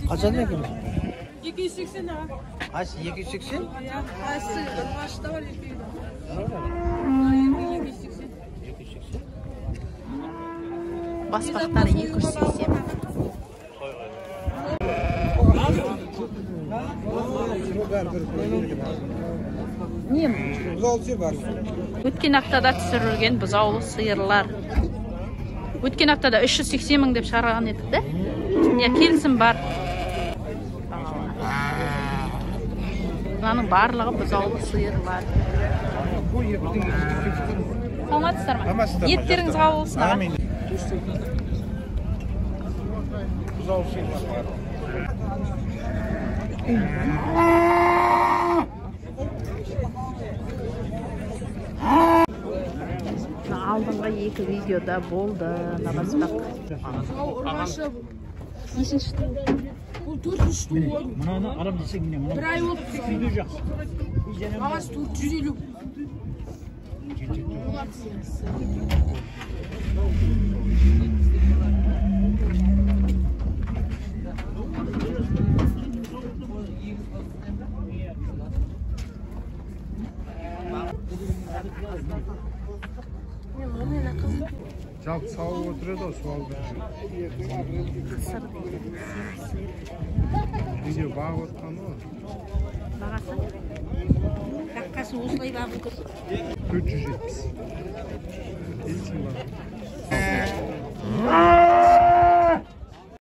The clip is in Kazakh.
Қаншадан екен? 280 аға. Қайсы 280? Иә, қайсы ұрғашы да бар екеуі. 280. 280. Баспақтары 280. Не? Өткен аптада түсірілген бұзаулы сиырлар. Өткен аптада 380 мың деп шығарған едік те? Иә, келісім бар. Мынаның барлығы бұзаулы сиырлар. Саламатсыздар ма? Ниеттеріңіз қабыл болсын аға. Амин. Бұзаулы сиырлар бар. Алдыңғы екі видеода болды мына баспақ. Нешінші туу? Бұл төртінші туу ғой. Мынаны алам десең міне мынау. Бір ай болды. Үйде жақсы. Бағасы 450. Жалпы сауып отыр еді ғой, суалып жүр. Қысыр дейді. Сиыр. Үйде бағып отқан ғой. Бағасы? Қаққасы осылай бағып отыр. 470. Келісім бар.